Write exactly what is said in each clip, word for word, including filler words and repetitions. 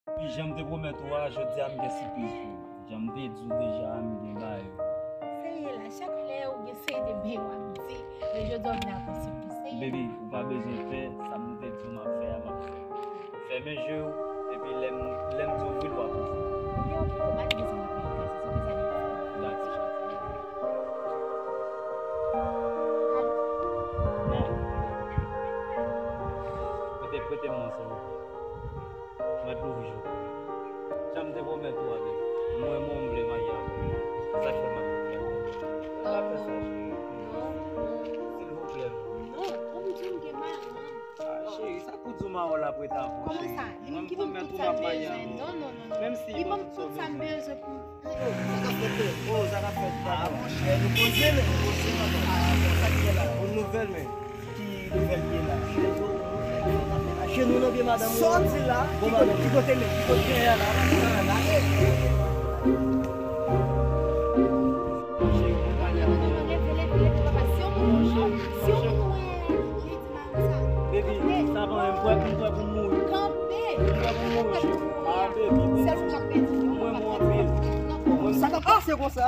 Jan m te pwomèt ou a, jodi a m gen sipriz pou ou. Jan m te di w deja a, m gen bagay. Serye la, chak lè ou gen seri de bagay w ap di, men jodi a w vin ak yon sipriz. Serye. Baby, ou pa bezwen pè, sa m te di w m ap fè a, m ap fè. Fèmen je w, epi lè m, lè m di w vin, w ap ouvri. Ok, ok, ou pa t bezwen mete yon pè, se sipriz a li. Dakò, cheri. Prete, prete m nan, silvouplè. Mwen tou vle. Jan m te pwomèt ou a, baby. Mwen, mwen, m vle marye avè w. Sa k fè m ap di w. Pa fè sa, cheri. Silvouplè. Non, ou m di m gen madanm. Ah, cheri, sa k pou di w marye la preta pou, cheri. Kòman sa? Li menm ki ban m tout sa m bezwen. Non, non, non, non. Li ban m tout sa m bezwen pou. Sa k ap fèt, oh, sa k ap fèt, ah, monchè, nou poze, men nou poze, men. Ah, sa k fè la? Bon nouvèl, men. Ki nouvèl ki la? Jenou nan pye madanm ou. Sòti la. Bon, ki kote, ki kote men? Ki kote gen la? Leve, leve, leve, papa. Si yon moun wè, si yon moun wè, li di madanm sa. Baby, sa pa yon pwèp, yon pwèp pou mouri. Kanpe. Yon pwèp pou mouri. Ah, baby, baby. Sèl fwa k ap pèdi. Mwen, mwen, mwen. Sa k ap pase konsa?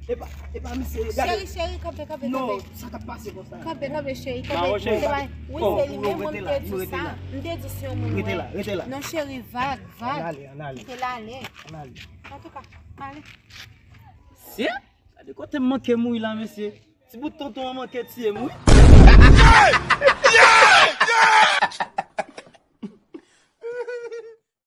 Epa, epa misye. Cheri, cheri, kanpe, kanpe, kanpe. Non, sa k ap pase konsa? Kanpe, kanpe, cheri, kanpe. Mawo, cheri. Se pa, wi, se li menm, mwen te di sa. M te di se yon moun wè. Rete la, rete la. Non, cheri, vag, vag. Ann ale, ann ale. Kite l ale. Ann ale. Antouka, m ale. Mesye, gade kote m manke mouri la, mesye. Ti bout tonton an manke tiye m, wi.